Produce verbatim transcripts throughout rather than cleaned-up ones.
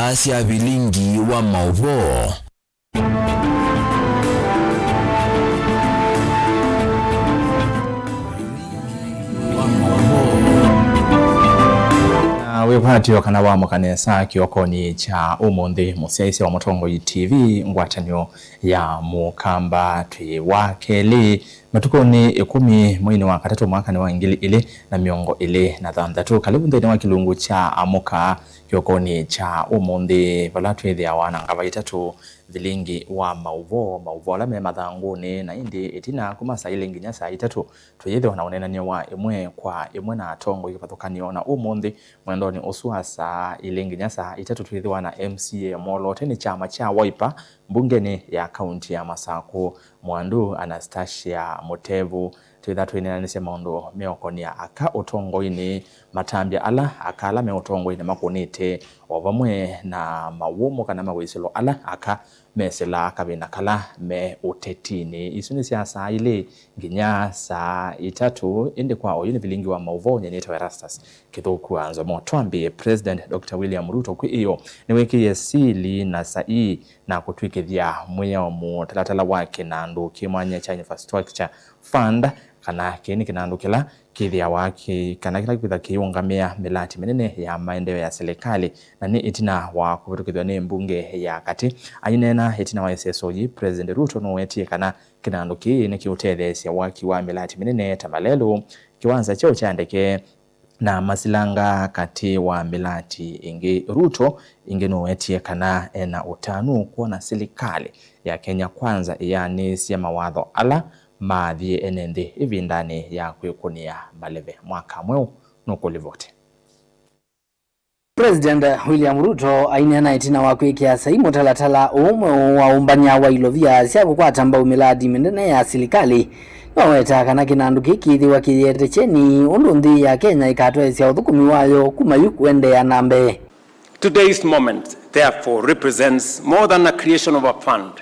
Asya vilingi wa maũvoo. Na wĩkwatyo kana wamũka nesa kĩokonĩ kya ũmũnthĩ, mũsyaĩĩsya wa Mũtongoi T V, ngwatanĩo ya Mũkamba twĩ wa kelĩ, matukũnĩ ĩkũmi mweinĩ wa katatũ mwakanĩ wa ngili ilĩ na mĩongo ĩlĩ na thanthatũ. Kalĩvu nthĩnĩ wa kĩlungu kya Amũka kĩokonĩ kya ũmũnthĩ, vala twĩthĩawa na ngava itatũ, vilingi wa maũvoo, maũvoo ala me mathangũnĩ, na ĩndĩ ĩtina kuma saa ilĩ nginya saa itatũ, tũyĩthĩwa na ũneenany'a wa ĩmwe kwa ĩmwe na atongoi kĩvathũkany'o na ũmũnthĩ. Mwendonĩ ũsu wa saa ilĩ nginya saa itatũ, twĩthĩwa na M C A moloote nĩ kyama kya Wiper mbungenĩ ya kaunti ya Masakũ, Mwandu Anastasia Mutevu. Twĩtha twĩneenanĩsya maũndũ meũkonĩa aka ũtongoinĩ, matambya ala aka ala me ũtongoinĩ makũnĩte, o vamwe na mawũmũ kana mawĩsĩlo ala aka mesĩlaa kavinda kala me ũtetinĩ. Isu nĩ sya saa ilĩ nginya saa itatũ, ĩndĩ kwa oyu nĩ vilingi wa maũvoo, nyie nĩtawa Erastus Kĩthũku wa Nzomo. Twambĩe, President Doctor William Ruto kwĩ ĩyo nĩwĩkĩie sili na saii na kũtw'ĩkĩthya mwĩao mũtalatala wa kĩnandũ kĩ mwanya kya Infrastructure Fund, kana kĩĩ nĩ kĩnandũ kĩla kĩthĩawa kĩ-, kana kĩla kĩkwĩtha kĩiũngamĩa mĩlati mĩnene ya maendeeo ya silikalĩ, na nĩ ĩtina wa kũvĩtũkĩthw'a nĩ mbunge ya katĩ. Aineena ĩtina wa ĩseso yĩĩ, President Ruto nũwetie kana kĩnandũ kĩĩ nĩkĩũtetheesya waki wa mĩlati mĩnene ta malelũ, kĩwanza kyeũ kya ndeke, na masilanga katĩ wa mĩlati ĩngĩ. Ruto ĩngĩ nũwetie kana ena ũtanu kwona silikalĩ ya Kenya Kwanza ĩyaanĩsye mawatho ala maathie ene nthĩ ĩvindanĩ ya kwĩkũnĩa maleve. Mwaka mweũ nũkũlivoti. President William Ruto aineena ĩtina wa kwĩkĩa saii mũtalatala ũũ mweũ wa ũmbany'a wa ilovia sya kũkwata mbau mĩlati mĩnene ya silikalĩ. Nĩwawetaa kana kĩnandũ kĩĩ kĩĩthĩwa kĩyĩete kyeni ũndũ nthĩ ya Kenya ĩkatwaĩsya ũthũkũmi wayo kuma yu kũendeea na mbee. Today's moment, therefore, represents more than a creation of a fund.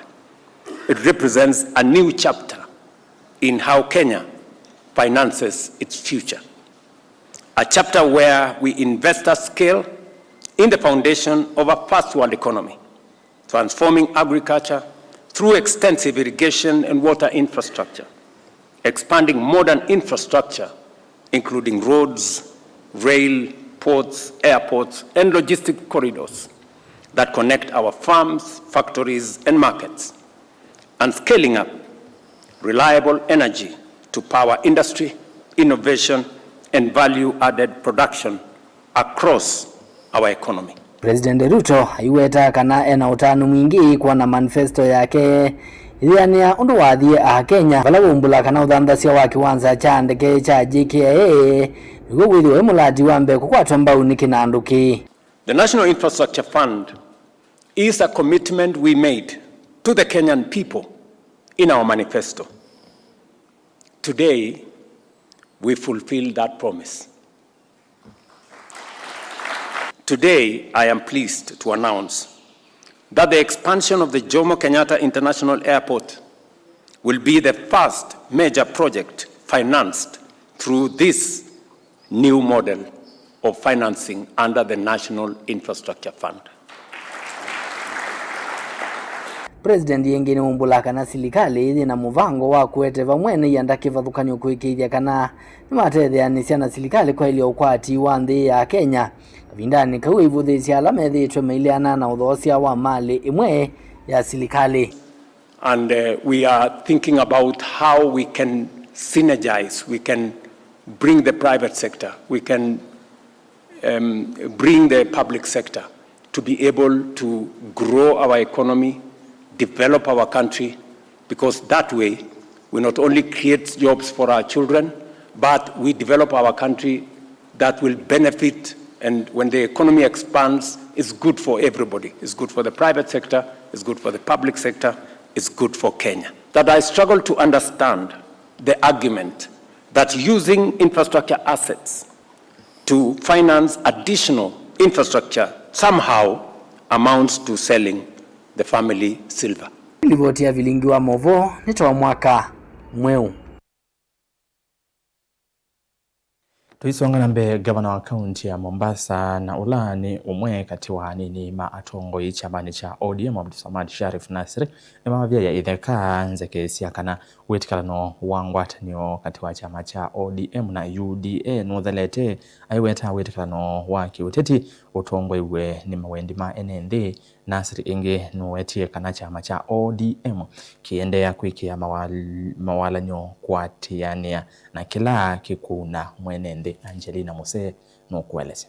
It represents a new chapter in how Kenya finances its future. A chapter where we invest at scale in the foundation of a first world economy, transforming agriculture through extensive irrigation and water infrastructure, expanding modern infrastructure, including roads, rail, ports, airports, and logistic corridors that connect our farms, factories, and markets, and scaling up reliable energy to power industry, innovation, and value-added production across our economy. President Ruto aiweta kana ena ũtanu mwingĩ kwona manifesto yake ĩyĩanĩa ũndũ wathie a Kenya, vala waumbũla kana ũthanthasya wa kĩwanza kya ndeke kya J K I A nĩw'o wĩthĩwe mũlati wa mbee kũkwatwa mbau nĩ kĩnandũ kĩĩ. The National Infrastructure Fund is a commitment we made to the Kenyan people in our manifesto. Today, we fulfill that promise. Today, I am pleased to announce that the expansion of the Jomo Kenyatta International Airport will be the first major project financed through this new model of financing under the National Infrastructure Fund. President ĩngĩ nĩwaumbũla kana silikalĩ yĩ na mũvango wa kũete vamwe na ianda kĩvathũkany'o kũĩkĩĩthya kana nĩmatetheanĩsya na silikalĩ kwaĩlya ũkwati wa nthĩ ya Kenya kavindanĩ kau ĩivũthĩĩsya ala methĩĩtwe maileana na ũthoosya wa malĩ ĩmwe ya silikalĩ. And, uh, we are thinking about how we can synergize, we can bring the private sector, we can, um, bring the public sector to be able to grow our economy, develop our country, because that way we not only create jobs for our children, but we develop our country that will benefit, and when the economy expands, it's good for everybody. It's good for the private sector, it's good for the public sector, it's good for Kenya. That I struggle to understand the argument that using infrastructure assets to finance additional infrastructure somehow amounts to selling the family silver. Livoti ya vilingi wa maũvoo nĩ ta wa mwaka mweũ. Tũisonga na mbee, ngavana wa kaunti ya Mombasa, na ũla nĩ ũmwe katĩ wa anini ma atongoi kyamanĩ kya O D M, Abdulsamad Sharif Nasir, nĩmavyaĩa itheka nzeke sya kana wĩtĩkĩlano wa ngwatanĩo katĩ wa kyama kya O D M na U D A nũthelete, aiweta wĩtĩkĩlano wa kĩũteti ũtongoew'e nĩ mawendi ma ene nthĩ. Nasir ĩngĩ nũwetie kana kyama kya O D M kĩendeea kwĩkĩa mawal-, mawalany'o kũatĩanĩa na kĩla kĩkũuna mwene nthĩ. Angelina Musee nũkũelesya.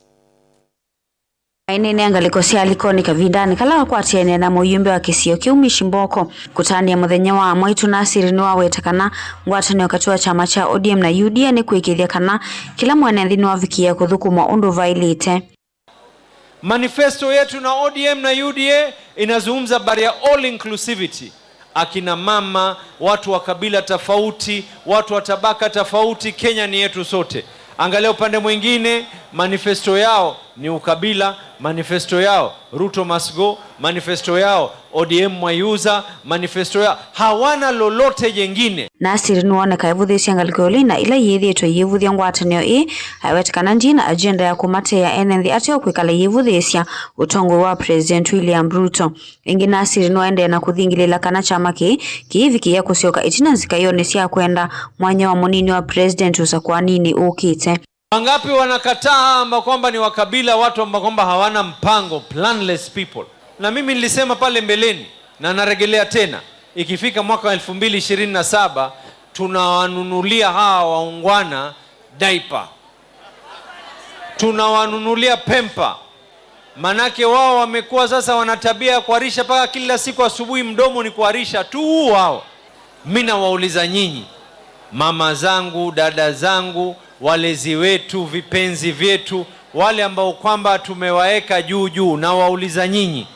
Aineenea ngalĩko sya Likoni kavindanĩ kala wakwatĩanĩa na mũyumbe wa kĩsio kĩu Mishi Mboko kũtanĩa mũthenya wa mwaitũ, Nasir nĩwaweta kana ngwatanĩo katĩ wa kyama kya O D M na U D A nĩkwĩkĩĩthya kana kĩla mwene nthĩ nĩwavikĩĩa kũthũkũmwa ũndũ vaĩlĩte. Manifesto yetu na O D M na U D A inazungumza habari ya all inclusivity. Akina mama, watu wa kabila tofauti, watu wa tabaka tofauti, Kenya ni yetu sote. Angalia upande mwingine, manifesto yao ni ukabila, manifesto yao Ruto must go, manifesto yao O D M mwaiuza, manifesto yao hawana lolote jengine. Nasir nĩwoneka evũthĩĩsya ngalĩko ĩũlũ na ila iyĩthĩĩtwe iyĩvũthya ngwatanĩo ĩĩ, aweta kana ndĩ na agenda ya kũmateea ene nthĩ ateo kwĩkala iyĩvũthĩĩsya ũtongoi wa President William Ruto. Ĩngĩ, Nasir nĩwaendee na kũthingĩlĩĩla kana kyama kĩĩ kĩivikĩĩa kũsyoka ĩtina nzikaĩonĩ sya kwenda mwanya wa mũnini wa President ũsakũaninĩ ũkĩte. Wangapi wanakataa amba kwamba ni wakabila, watu amba kwamba hawana mpango, planless people. Na mimi nilisema pale mbeleni, na narejelea tena, ikifika mwaka wa elfu mbili ishirini na saba, tunawanunulia hawa waungwana diaper. Tunawanunulia pempa. Manake wao wamekuwa sasa wana tabia ya kuharisha mpaka kila siku asubuhi mdomo ni kuharisha tu wao. Mi nawauliza nyinyi, mama zangu, dada zangu, walezi wetu, vipenzi vyetu, wale ambao kwamba tumewaeka juu juu, nawauliza nyinyi,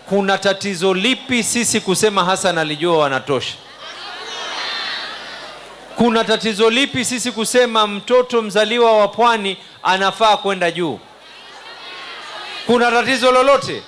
kuna tatizo lipi sisi kusema Hassan alijua wanatosha? Kuna tatizo lipi sisi kusema mtoto mzaliwa wa pwani anafaa kwenda juu? Kuna tatizo lolote?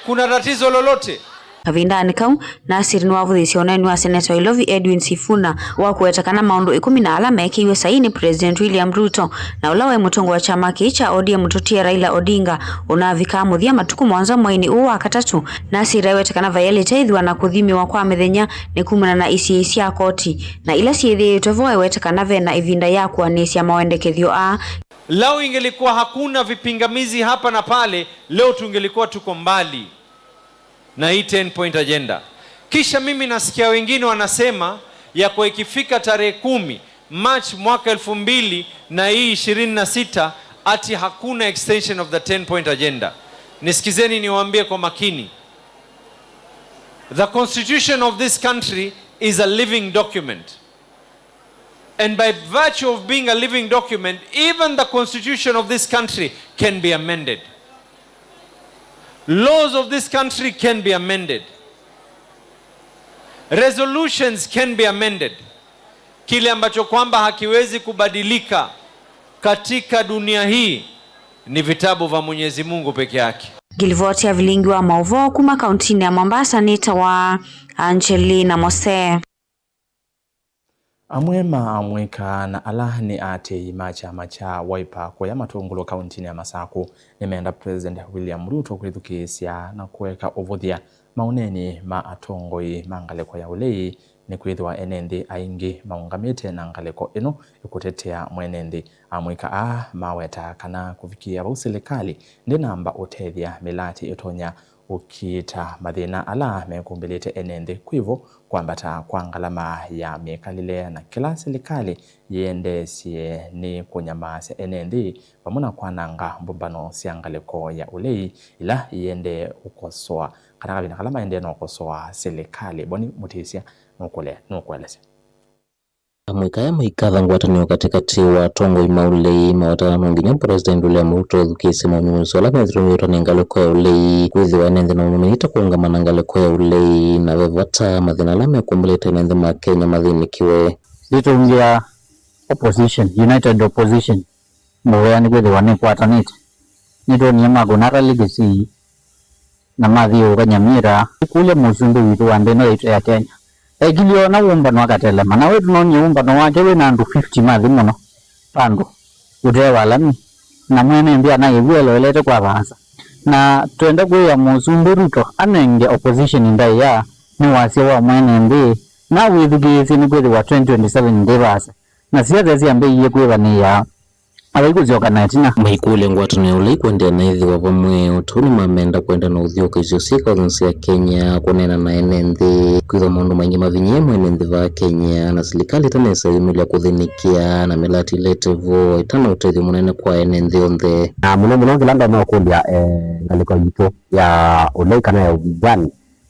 Kuna tatizo lolote? Kavindanĩ kau, Nasir nĩwavũthĩĩsye ũneeni wa seneta wa Ilovi Edwin Sifuna wa kũweta kana maũndũ ĩkũmi na ala meekĩiwe saii nĩ President William Ruto na ũla waĩ mũtongoi wa kyama kĩĩ kya O D M mũtũtie Raila Odinga ũnavikaa mũthya matukũ mũonza mweinĩ ũũ wa katatũ. Nasir aweta kana vayaĩlĩte ĩthĩwa na kũthimĩwa kwa mĩthenya nĩ kumana na isiĩĩ sya koti na ila syĩthĩĩtwe vo, aweta kana ve na ĩvinda ya kũanĩsya mawendekethyo aa. Lau ingelikuwa hakuna vipingamizi hapa na pale, leo tungelikuwa tuko mbali na hii ten point agenda. Kisha mimi nasikia wengine wanasema ya kwa ikifika tarehe kumi March mwaka elfu mbili na hii ishirini na sita, ati hakuna extension of the ten point agenda. Nisikizeni niwaambie kwa makini. The constitution of this country is a living document. And by virtue of being a living document, even the constitution of this country can be amended. Laws of this country can be amended. Resolutions can be amended. Kile ambacho kwamba hakiwezi kubadilika katika dunia hii ni vitabu vya Mwenyezi Mungu peke yake. Ngilivoti ya vilingi wa maũvoo kuma kauntinĩ ya Mombasa nĩtawa Angelina Mose. Amwe ma amũika na ala nĩ aatĩĩi ma kyama kya Wiper kũya Matũngũlũ kauntinĩ ya Masakũ nĩmeenda President William Ruto kwĩthukĩĩsya na kũeka ũvũthya maũneeni ma atongoi ma ngalĩko ya ũlei, nĩkwĩthĩwa ene nthĩ aingĩ maũngamĩte na ngalĩko ĩno ĩkũtetea mwene nthĩ. Amũika aa maweta kana kũvikĩĩa vau silikalĩ ndĩnamba ũtethya mĩlatĩ ĩtonya ũkiita mathĩna ala mekũmbĩlĩte ene nthĩ. Kwĩvo kwambata kwa ngalama ya mĩkalĩle na kĩla silikalĩ yĩendeesye nĩ kũnyamaasya ene nthĩ vamwe na kwananga mbũmbano sya ngalĩko ya ũlei ila iendee ũkosoa kana kavinda kala maendee na ũkosoa silikalĩ. Boni Mũtĩsya nũkũle-, nũkũelesya. Amũika aya maikatha ngwatanĩo katĩkatĩ wa atongoi ma ũlei, mawetana no nginya President William Ruto ethukĩĩsye maũnyungunyĩsyo ala methĩtwe mew'ĩtwa nĩ ngalĩko ya ũlei, kwĩthĩwa ene nthĩ no maminĩte kũũngama na ngalĩko ya ũlei, na ve vata mathĩna ala mekũmbĩlĩte ene nthĩ ma Kenya mathĩnĩkĩwe. Nditũngĩa opposition, united opposition, mũvea nĩkwĩthĩwa nĩkwatanĩte. Nĩtwonie makũna ata legacy na mathiũũka Nyamira. Kũlya mũsumbĩ witũ wa nthĩ ĩno yaitũ ya Kenya, ekilye ona wũmbano akatelema, na we tũnonie wũmbano wake wĩ na andũ fifty mathi mũno. andũ ũtee wa lami, na mwene nthĩ anaĩw'a eloelete kwa vaasa. Na twenda kwĩa Mũsumbĩ Ruto anenge opposition ndaĩa nĩ wasya wa mwene nthĩ, na wĩthukĩĩsye nĩkwĩthĩwa twenty twenty-seven ndĩ vaasa, na siasa syambĩĩie kwĩvanĩĩa. Avaikũsyoka na ĩtina. Maikũlya ngwatanĩo ĩla ikũendeea na ĩthĩwa vamwe. O tondũ nĩmamenda kwenda na ũthyũũkĩsyo syĩko nthĩ sya Kenya, kũneena na ene nthĩ, kwĩthwa maũndũ maingĩ mavinyĩe mwene nthĩ va Kenya, na silikalĩ ĩtanesa yumĩlya kũthĩnĩkĩa na mĩlatĩ ĩlete vo ĩtana ũtethyo mũnene kwa ene nthĩ onthe. Na mũno mũno kĩla ndonya ũkũlya, eh, ngalĩko yitũ ya ũlei kana ya ũvithani,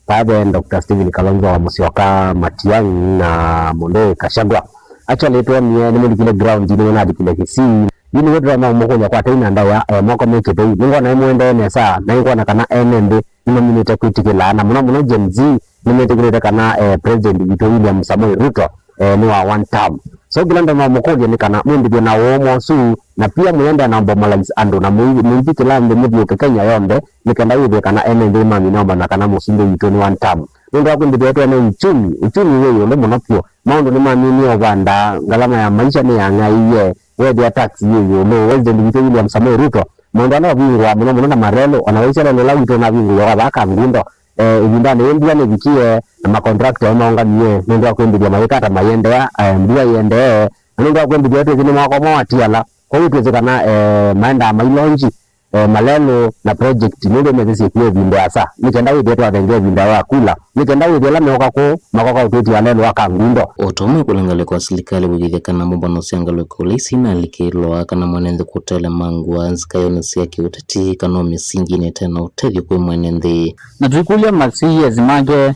vaa ve Doctor Stephen Kalonzo wa Musyoka, Matiang'i na mũndũ Gachagua. Actually, twonie nĩmũlikile ground-inĩ, nĩnalikile Kisii. Yu nĩw'o tũtonya kũmũkũlya kwa tei na ndaĩa, eh, moko mekĩte yu. Nĩngwona nĩmũendee nesa, na nĩngwona kana ene nthĩ nĩmaminĩte kwĩtĩkĩla, na mũno mũno Gen Z nĩmetĩkĩlĩte kana, eh, President witũ William Samoei Ruto, eh, nĩ wa one term. So kĩla ndonya kũmũkũlya nĩ kana mwĩmbĩthye na ũũma ũsu, na pia mũyendea na mobilize andũ, na mũi-, mũithi kĩla nthĩ mũthiũke Kenya yonthe, nĩ kenda wĩthĩe kana ene nthĩ mamina ũmanya kana mũsumbĩ witũ nĩ one term. Nũndũ wa kwĩmbĩthĩa twene uchumi, uchumi wĩ ĩũlũ mũno vyũ. Maũndũ nĩmaminie ũvanda, ngalama ya maisha nĩyang'aĩie, weethĩa tax yĩ ĩũlũ. President witũ William Samoei Ruto, maũndũ ala ũvingũaa mũno mũno na malelũ, ona waisye lelũ ũla witũ ũnavingũiwe wa vaa Kangundo, eh, ĩvindanĩ yĩĩ mbua nĩvikie, na makontrakta maũngamie nũndũ wa kwĩmbĩthya mayĩka ta mayĩendeea, eh, mbua ĩendee, na nũndũ wa kwĩmbĩthya twĩsĩ nĩ mwaka ũmwe watiala. Kwoou twĩsĩ kana, eh, maendaa mailonji, eh, malelũ na project nũndũ methĩsye kuo ĩvinda ĩasa, nĩ kenda wĩthĩe twathenga ĩvinda ya kula, nĩ kenda wĩthĩe ala meũka kũũ makoka ũtwĩtya lelũ wa Kangundo. O ta ũmwe kũla ngalĩko ya silikalĩ wĩkĩthya kana mbũmbano sya ngalĩko ila isi inalikĩlwa kana mwene nthĩ kũtelemangwa nzikaĩonĩ sya kĩũteti kana o mĩsinginĩ ĩte na ũtethyo kwĩ mwene nthĩ. Na tũikũlya ma C As make,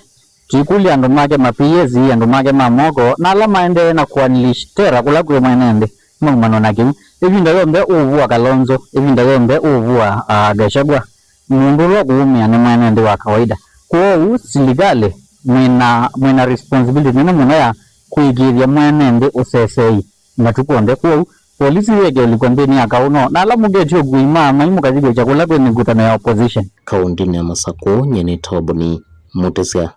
tũikũlya andũ make ma P S, andũ make ma moko, na ala maendee na kũ unleash terror kũla kwĩ mwene nthĩ, maumanwe na kĩu. Ĩvinda yonthe ũũvua Kalonzo, ĩvinda yonthe ũũvua, ah, Gachagua, mũndũ ũla ũkũũmĩa nĩ mwene nthĩ wa kawaida. Kwoou silikalĩ mwĩna, mwĩna responsibility nene mũno ya kũĩkĩĩthya mwene nthĩ ũsesei matukũ onthe. Kwoou polisi yĩeke ũlikwa nthĩnĩ ya kaũ no na ala mũketye ũkui ma mai mũkathi kwĩkya kũla kwĩ mĩkutano ya opposition. Kaũntĩnĩ ya Masakũ, nyie nĩ Toboni Mũtĩsya.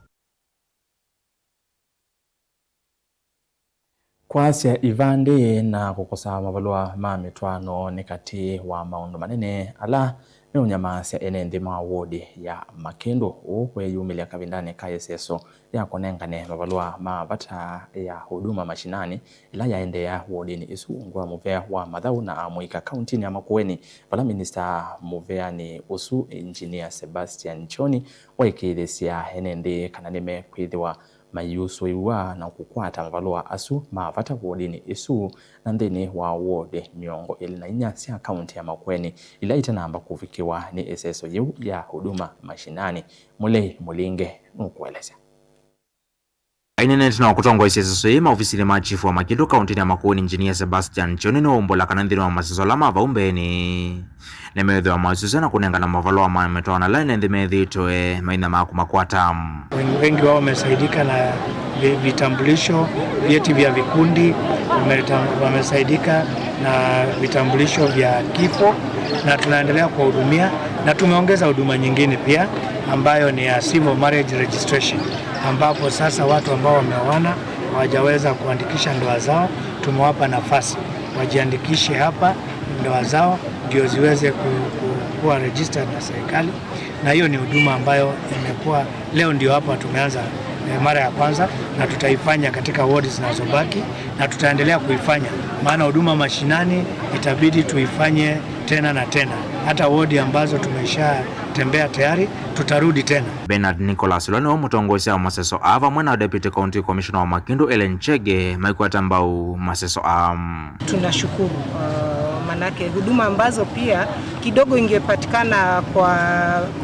Kwasya ivandĩ na kũkosa mavalũa ma mĩtwaano nĩ katĩ wa maũndũ manene ala meũnyamaasya ene nthĩ ma wodi ya Makĩndũ, ũũ kweyumĩlya kavindanĩ ka ĩseso ya kũnengane mavalũa ma vata ya Huduma Mashinani, ĩla yaendeea wodinĩ ĩsu ungu wa mũvea wa Mathau na Amũika kauntinĩ ya Makueni, vala minista mũveanĩ ũsu, Engineer Sebastian Choni, waĩkĩĩthĩsya ene nthĩ kana nĩmekwĩthĩwa maiusũĩw'a na kũkwata mavalũa asu ma vata wodinĩ ĩsu, na nthĩnĩ wa wodi mĩongo ĩlĩ na inya sya kaunti ya Makueni ila itanamba kũvikĩwa nĩ ĩseso yĩu ya Huduma Mashinani. Mũlei Mũlinge nũkũelesya. Aineenete na kũtongoesya ĩseso yĩĩ maovisinĩ ma chifu wa Makĩndũ kauntinĩ ya Makueni, Engineer Sebastian Choni, nĩwaumbũla kana nthĩnĩ wa maseso ala ma vau mbeenĩ, nĩmeĩthĩwa maisũsya na kũnengana mavalũa ma mĩtwaano ala ene nthĩ methĩĩtwe maina ma kũmakwata. Wengi, wengi wao wamesaidika na vi-, vitambulisho, vyeti vya vikundi, wameta-, wamesaidika na vitambulisho vya kifo, na tunaendelea kuwahudumia, na tumeongeza huduma nyingine pia ambayo ni ya civil marriage registration, ambapo sasa watu ambao wameoana hawajaweza kuandikisha ndoa zao, tumewapa nafasi wajiandikishe hapa ndoa zao ndio ziweze ku-, ku-, kuwa registered na serikali. Na hiyo ni huduma ambayo imekuwa, leo ndio hapa tumeanza, eh, mara ya kwanza, na tutaifanya katika ward zinazobaki, na tutaendelea kuifanya, maana huduma mashinani itabidi tuifanye tena na tena. Hata ward ambazo tumeshatembea tayari, tutarudi tena. Bernard Nicholas, ũla nĩwe mũtongoesya wa maseso aa, vamwe na Deputy County Commissioner wa Makĩndũ, Ellen Chege, maikwata mbau maseso aa. Tunashukuru, uh, manake huduma ambazo pia kidogo ingepatikana kwa,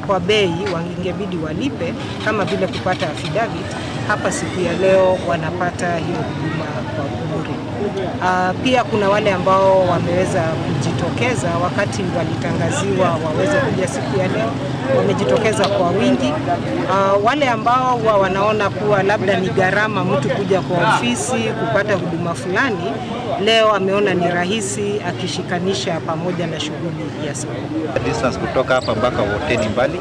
kwa bei, wange-, ingebidi walipe, kama vile kupata affidavit, hapa siku ya leo wanapata hiyo huduma kwa bure. Ah, pia kuna wale ambao wameweza kujitokeza wakati walitangaziwa waweze kuja siku ya leo, wamejitokeza kwa wingi. Ah, wale ambao huwa wanaona kuwa labda ni gharama mtu kuja kwa ofisi kupata huduma fulani, leo ameona ni rahisi akishikanisha pamoja na shughuli ya sacco. Distance kutoka hapa mpaka Woteni mbali,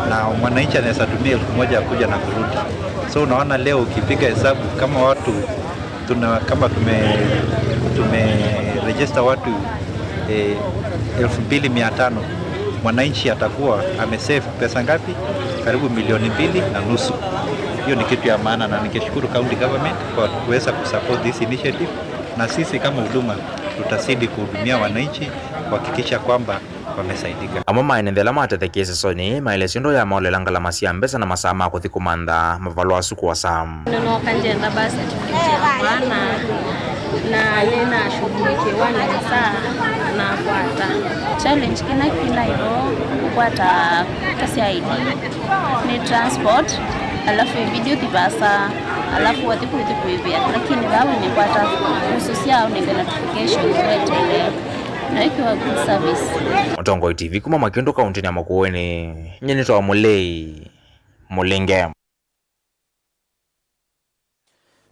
na mwananchi anaweza tumia elfu moja kuja na kurudi. So unaona leo ukipiga hesabu kama watu tuna, kama tume-, tume-, Register watu eh, elfu mbili mia tano, mwananchi atakuwa amesave pesa ngapi? Karibu milioni mbili na nusu. Hiyo ni kitu ya maana, na ningeshukuru county government kwa kuweza kusupport this initiative, na sisi kama huduma tutazidi kuhudumia wananchi kuhakikisha kwamba wamesaidika. Amwe ma ene nthĩ ala matethekie sesonĩ maelesya ũndũ ya maolela ngalama sya mbesa na masaa ma kũthi kũmantha mavalũa asu kwosa. Nĩnooka ngyenda birth certificate ya mwana, na nĩnashughulikiwa nesa nakwata. Challenge kĩna kĩnaĩ vo kũkwata ta sya I D nĩ transport, alafu ibidi ũthi vaasa, alafu wathi kũthi kũĩvĩa, lakini vau nĩkwata ngusu syao nĩnge notification weteele. Na ĩkĩwa good service. Mũtongoi T V kuma Makĩndũ kaũntĩnĩ ya Makueni, nyie nĩtawa Mũlei Mũlinge.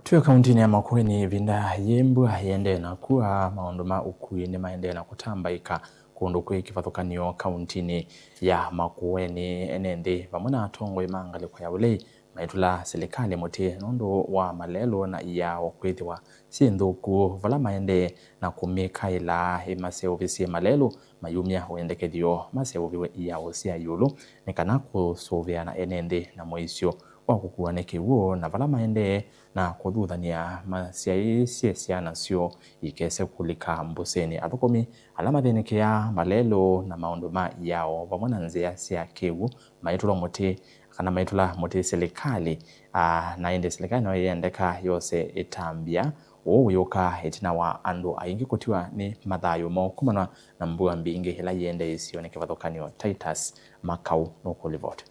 Twĩ kaũntĩnĩ ya Makueni, ĩvinda yĩĩ mbua yĩendee na kua, maũndũ ma ũkui nĩmaendee na kũtambaĩka kũndũ kwĩ kĩvathũkany'o kaũntĩnĩ ya Makueni. Ene nthĩ vamwe na atongoi ma ngalĩko ya ũlei maitũla silikalĩ mũtĩ nũndũ wa malelũ na iao kwĩthĩwa syĩ nthũku, vala maendee na kũmĩkaĩla ĩmaseũvĩsye malelũ mayumya wendekethyo maseũvĩwe iao sya ĩũlũ, nĩ kana kũsũvĩana ene nthĩ na mũisyo wa kũkuwa nĩ kĩw'ũ, na vala maendee na kũthuthany'a masyaĩĩsye syana syoo ikese kũlika mbũsĩnĩ. Athũkũmi ala mathĩnĩkĩaa malelũ na maũndũ ma iao vamwe na nzĩa sya kĩw'ũ maitũlwa mũtĩ, kana maitũla mũtĩ silikalĩ, aa, na ĩndĩ silikalĩ no yĩendeka yose ĩtambya. Ũu wĩũka ĩtina wa andũ aingĩ kũtiwa nĩ mathayũ moo kumana na mbua mbingĩ ĩla yĩendee isionĩ kĩvathũkany'o. Titus Makau nũkũlivoti.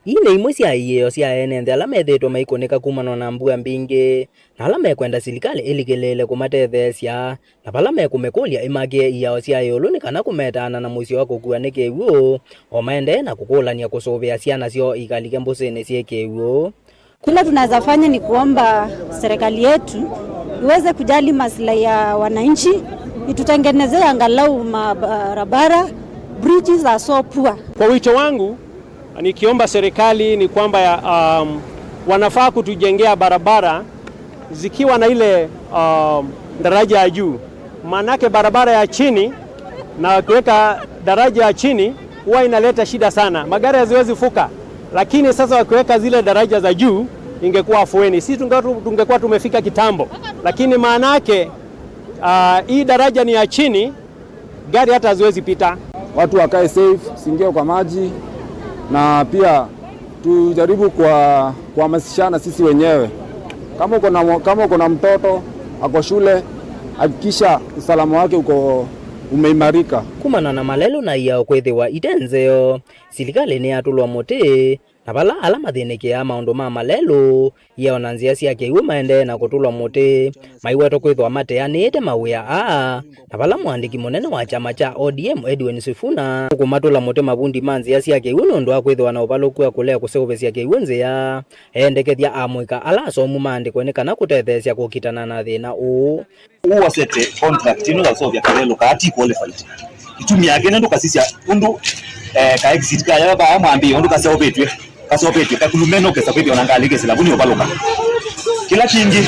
Ii nĩ imwe sya iĩo sya ene nthĩ ala methĩĩtwe maikũnĩka kumana na mbua mbingĩ, na ala mekwenda silikalĩ ĩlikĩlĩĩle kũmatetheesya, na vala mekũmĩkũlya ĩmakĩe iao sya ĩũlũ nĩ kana kũmetaana na mũisyo wa kũkua nĩ kĩw'ũ, o maendee na kũkũlany'a kũsũvĩa syana syoo ikalike mbũsĩnĩ syĩ kĩw'ũ. Kile tunaweza fanya ni kuomba serikali yetu iweze kujali maslahi ya wananchi, itutengenezee angalau mabarabara, bridges are so poor. Kwa wito wangu, nikiomba serikali ni kwamba ya, um, wanafaa kutujengea barabara zikiwa na ile, um, daraja ya juu. Maanake barabara ya chini, na wakiweka daraja ya chini, huwa inaleta shida sana. Magari haziwezi fuka. Lakini sasa wakiweka zile daraja za juu, ingekuwa afueni. Sisi tunge-, tungekuwa tumefika kitambo. Lakini maanake, ah, hii daraja ni ya chini, gari hata haziwezi pita. Watu wakae safe, siingie kwa maji, na pia tujaribu kwa, kuhamasishana sisi wenyewe. Kama uko na mo-, kama uko na mtoto ako shule, hakikisha usalama wake uko umeimarika. Kumana na malelũ na iao kwĩthĩwa ite nzeo, silikalĩ nĩyatũlwa mũtĩ, na vala ala mathĩnĩkĩaa maũndũ ma malelũ, iao na nzĩa sya kĩw'ũ maendee na kũtũlwa mũtĩ, maiwetwa kwĩthĩwa mateanĩĩte mawĩa aa, na vala mũandĩki mũnene wa kyama kya O D M Edwin Sifuna ũkũmatũla mũtĩ mavundi ma nzĩa sya kĩw'ũ nũndũ wa kwĩthĩwa na ũvalũku wa kũlea kũseũvĩsya kĩw'ũ nzĩa, eendekethya amũika ala asomu maandĩkwe nĩ kana kũtetheesya kũkitana na thĩna ũũ. Ũũ wasete contract ĩno ya ũseũvya kalelũ kaa ti qualified. Ĩtumi yake nĩ ndũkasisya ũndũ, eh, ka exit kaya vaa mwambĩĩo ũndũ kaseũvĩtw'e. Kaseũvĩtw'e, kakulumene ũkesa kwĩthĩwa na ngalĩ kĩsĩla vu nĩ ũvalũka. Kĩla kĩngĩ,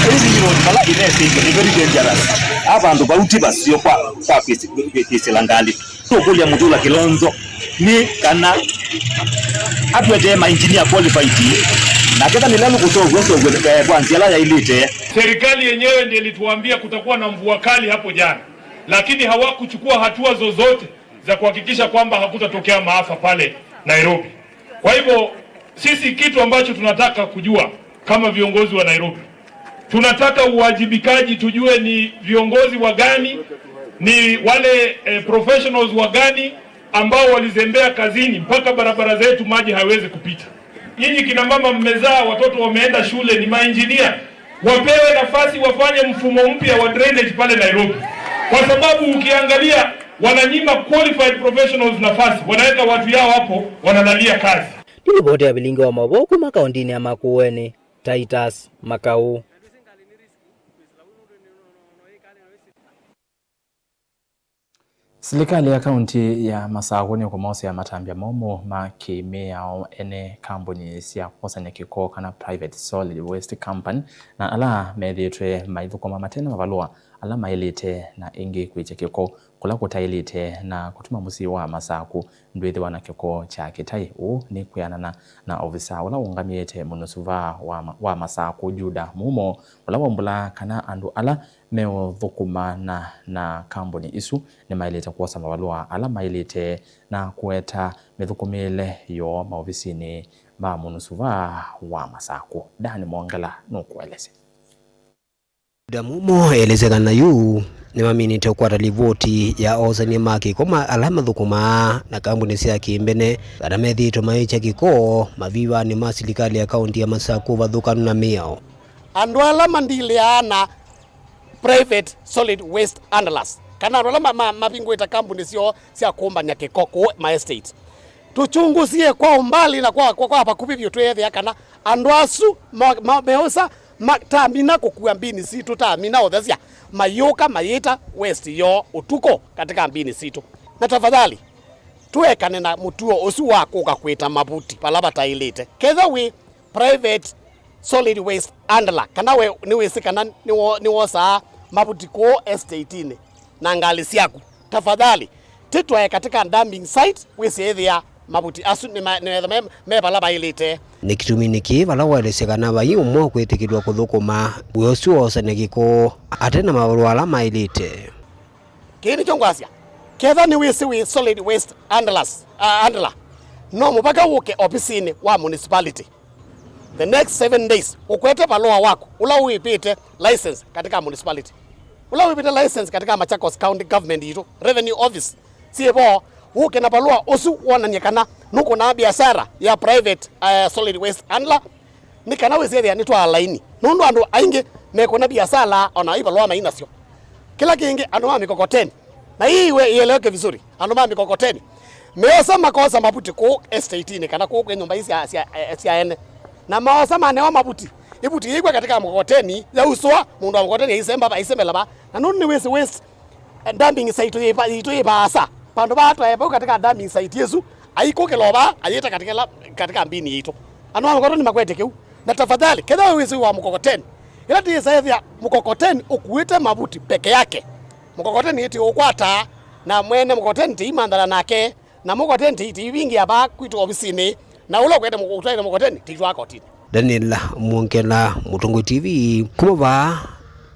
ĩĩ nĩ road vala ĩnesĩtwe nĩ very dangerous. A vandũ vau ti vaseo kwa, kwa kwĩsĩ-, kwĩsĩla ngalĩ. Tũkũlya Mutula Kilonzo nĩ kana atũetee mainjinia qualified, na ketha nĩ ĩla nũkũseũvw'a ũseũvw'e, eh, kwa nzĩa ĩla yaĩlĩte. Serikali yenyewe ndiye ilituambia kutakuwa na mvua kali hapo jana, lakini hawakuchukua hatua zozote za kuhakikisha kwamba hakutatokea maafa pale Nairobi. Kwa hivyo, sisi kitu ambacho tunataka kujua kama viongozi wa Nairobi, tunataka uwajibikaji, tujue ni viongozi wa gani, ni wale, eh, professionals wa gani ambao walizembea kazini mpaka barabara zetu maji haiwezi kupita. Nyinyi kina mama mmezaa, watoto wameenda shule, ni mainjinia, wapewe nafasi wafanye mfumo mpya wa drainage pale Nairobi, kwa sababu ukiangalia wananyima qualified professionals nafasi, wanaweka watu yao hapo, wanalalia kazi. Nĩ livoti ya vilingi wa maũvoo kuma kaũntĩnĩ ya Makueni, Titus Makau. Silikalĩ ya kaunti ya Masakũ nĩkũmosea matambya momũ ma kĩ-mĩao ene kambuni sya kwosany'a kĩko kana private solid waste company na ala methĩĩtwe maithũkũma mate na mavalũa ala maĩlĩte na ĩngĩ kwĩkya kĩko kũla kũtaĩlĩte na kũtuma mũsyĩ wa Masakũ ndwĩthĩwa na kĩko kya kĩtaĩ. Ũu nĩ kwĩanana na ovisaa ũla ũngamĩĩte mũnusuvaa wa, wa Masakũ, Juda Mumo, ũla waumbũlaa kana andũ ala meũthũkũma na, na kambuni isu nĩmaĩlĩte kwosa mavalũa ala maĩlĩte na kũeta mĩthũkũmĩĩle yoo maovisinĩ ma mũnusuvaa wa Masakũ. Dan Mwongela nũkũelesya. Juda Mumo elesya kana yu nĩmaminĩte kũkwata livoti ya osany'a ma kĩko ma ala mathũkũmaa na kambuni sya kĩmbene kana methĩĩtwe maĩkya kĩko mavivanĩ ma silikalĩ ya kaunti ya Masakũ vathũkanu na mĩao. Andũ ala mandilĩaa na private solid waste handlers, kana andũ ala ma- ma- mavingũĩte kambuni syoo sya kũmbany'a kĩko kũũ ma estate, tũkyũngũsie kwa ũmbali na kwa, kwa, kwa vakuvĩ vyũ twĩethĩa kana andũ asu ma- ma- meũsa matamina kũkua mbini sitũ, tamina ũthesya, mayũka mayĩta waste yoo ũtukũ katika mbini sitũ. Na tafadhali, tũekane na mũtuo ũsu wa kũka kwĩta mavuti vala vataĩlĩte. Ketha wĩ private solid waste handler, kana we nĩwĩsĩ kana nĩwo- nĩwosaa mavuti kũũ estate-inĩ na ngalĩ syaku, tafadhali tĩtwae katika dumping site wĩsĩ ĩthĩa mavuti asu nĩma- nĩmetha me- me vala vaĩlĩte. Nĩ kĩtumi nĩkĩ vala waelesya kana vai ũmwe ũkwĩtĩkĩlw'a kũthũkũma wĩa ũsu wa ũsany'a kĩko ate na mavalũa ala maĩlĩte? Kĩĩ nĩkyo ngwasya, ketha nĩwĩsĩ wĩ solid waste handlers, uh, handler, no mũvaka wũke ovisinĩ wa municipality the next seven days ũkwete valũa waku ũla ũĩvĩte license katika municipality, ũla ũĩvĩte license katika Machakos County Government yitũ, Revenue Office syĩ vo, ũke na valũa ũsu wonany'e kana nũkũnaa biasara ya private, uh, solid waste handler, nĩ kana wĩsĩ ethĩa nĩtwaa laini, nũndũ andũ aingĩ mekũna biasala o na ivalũa mai nasyo. Kĩla kĩngĩ, andũ ma mikokoteni, na hii iwe ieleweke vizuri, andũ ma mikokoteni meosa makosa mavuti kũũ estate-inĩ kana kũũ kwĩ nyũmba ii sya, sya, eh, sya ene, na maosa manewa mavuti, ivuti yĩkw'a katika mkokoteni yausũa, mũndũ wa mkokoteni aisemba, aisembela va, na nũndũ nĩwĩsĩ waste dumping site yĩva- yitũ yĩ vaasa. Vandũ vaa twae vau katika dumping site ĩsu, aikũkĩla o vaa, ayĩta katika ĩla- katika mbini yitũ. Andũ ma mkokoteni makwete kĩu. Na tafadhali, kethĩwa wĩsĩ wa mkokoteni, ĩla tĩĩsa ethĩa mkokoteni ũkuĩte mavuti peke yake, mkokoteni ĩtĩ ũkwataa, na mwene mkokoteni tĩimanthana nake, na mkokoteni tĩi- tĩivingĩa vaa kwitũ ovisinĩ, na ũla ũkwete mko- ũtwaĩte mkokoteni tĩitwaa kotini. Daniel Mwongela, Mũtongoi T V, kuma vaa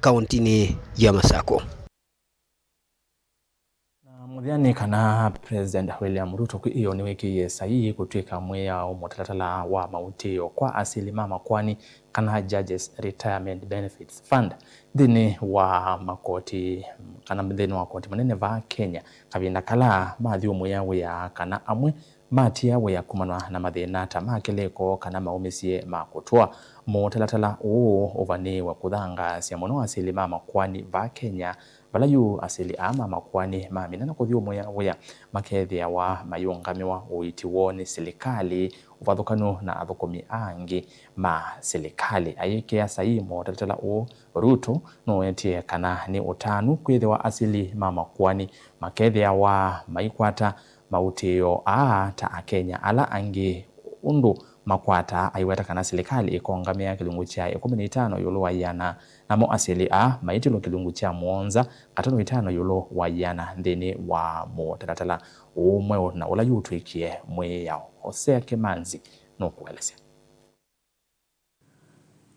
kauntinĩ ya Masakũ. Na mũthya nĩ kana President William Ruto kwĩ ĩyo nĩwĩkĩie saii kũtw'ĩka mwĩao mũtalatala wa mautĩĩo kwa asili ma makoani kana Judges Retirement Benefits Fund nthĩnĩ wa makoti, kana nthĩnĩ wa koti mũnene vaa Kenya, kavinda kala mathyũmũĩa wĩa kana amwe matia wĩa kumanwa na mathĩna ta ma kĩlĩko kana maũmĩsye ma kũtũa. Mũtalatala ũũ ũvanĩĩwe kũthangaasya mũno asili ma makoani vaa Kenya, vala yu asili aa ma makoani mamina na kũthyũmũĩa wĩa makethĩawa mayũngamĩwa ũiiti woo nĩ silikalĩ, ũvathũkanu na athũkũmi angĩ ma silikalĩ. Ayĩkĩa saii mũtalatala ũũ, Ruto nũwetie kana nĩ ũtanu kwĩthĩwa asili ma makoani makethĩawa maikwata mautĩĩo aa ta Akenya ala angĩ, ũndũ makwataa aiweta kana silikalĩ ĩkongamĩa kĩlungu kya ĩkũmi na itano ĩũlũ wa ĩana, namo asili aa maitilwa kĩlungu kya mũonza ngatano itano ĩũlũ wa ĩana nthĩnĩ wa mũtalatala ũũ mweũ na ũla yu ũtw'ĩkie mwĩao. Hosea Kĩmanzi nũkũelesya.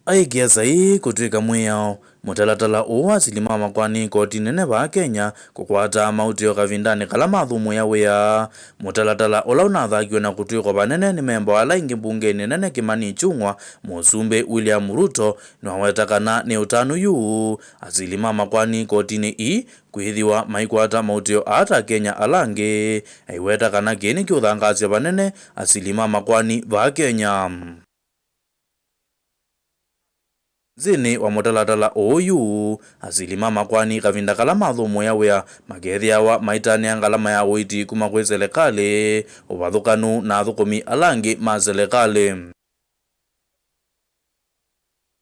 Aĩkĩa saii kũtw'ĩka mwĩao mũtalatala ũũ wa asili ma makoani koti nene vaa Kenya kũkwataa mautĩĩo kavindanĩ kala mathũmũĩa wĩa. Mũtalatala ũla ũnathakiwe na kũtw'ĩkwa vanene nĩ memba wa ala aingĩ mbungenĩ nene Kimani Ichung'wa, Mũsumbĩ William Ruto nĩwaweta kana nĩ ũtanu yu asili ma makoani kotinĩ ii kwĩthĩwa maikwata mautĩĩo aa ta Akenya ala angĩ. Aiweta kana kĩĩ nĩkĩũthangaasya vanene asili ma makoani vaa Kenya. Nthĩnĩ wa mũtalatala ũũ yu, asili ma makoani kavinda kala mathũmũĩa wĩa makethĩawa maitanĩa ngalama ya ũiiti kuma kwĩ selekalĩ, ũvathũkanu na athũkũmi ala angĩ ma selekalĩ.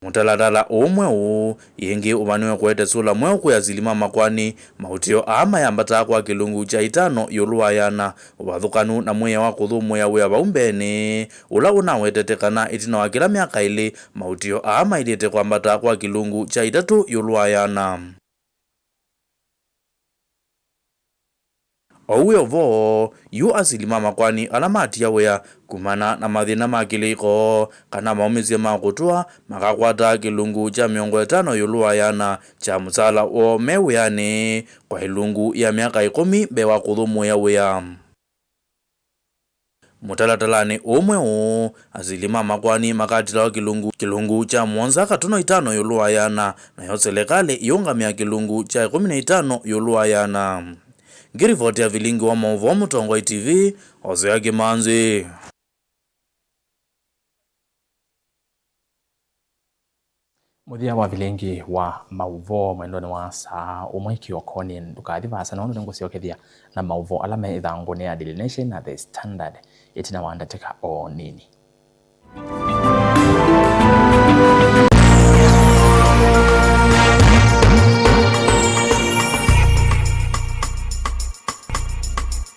Mũtalatala ũũ mweũ ĩngĩ ũvanĩwe kũete sũla mweũ kwĩ asili ma makoani. Maũtĩo aa mayambataa kwa kĩlungu kya itano ĩũlũ wa ĩana. Ũvathũkanu na mwĩao wa kũthũmũĩa wĩa vau mbeenĩ, ũla ũnawetete kana ĩtina wa kĩla myaka ĩlĩ, maũtĩo aa maĩlĩte kwambata kwa kĩlungu kya itatũ ĩũlũ wa ĩana. Ou wĩ o vo, yu asili ma makoani ala matia wĩa kumana na mathĩna ma kĩlĩko kana maũmĩsye ma kũtũa makakwataa kĩlungu kya mĩongo ĩtano ĩũlũ wa ĩana kya mũsaala woo me wĩanĩ kwa ĩlungu ya myaka ĩkũmi mbee wa kũthũmũĩa wĩa. Mũtalatalanĩ ũũ mweũ, asili ma makoani makatilawa kĩlungu, kĩlungu kya mũonza katono itano ĩũlũ wa ĩana, nayo selekalĩ ĩũngamĩa kĩlungu kya ĩkũmi na itano ĩũlũ wa ĩana. Ngĩrivoti ya vilingi wa maũvoo Mũtongoi T V, Hosea Kĩmanzi. Mũthya wa vilingi wa maũvoo mwendonĩ wa saa ũmwe kĩokonĩ. Ndũkathi vaasa, nũndũ nĩngũsyokethya na maũvoo ala me ĩthangũnĩ ya Daily Nation na The Standard ĩtina wa ndatĩka o nini.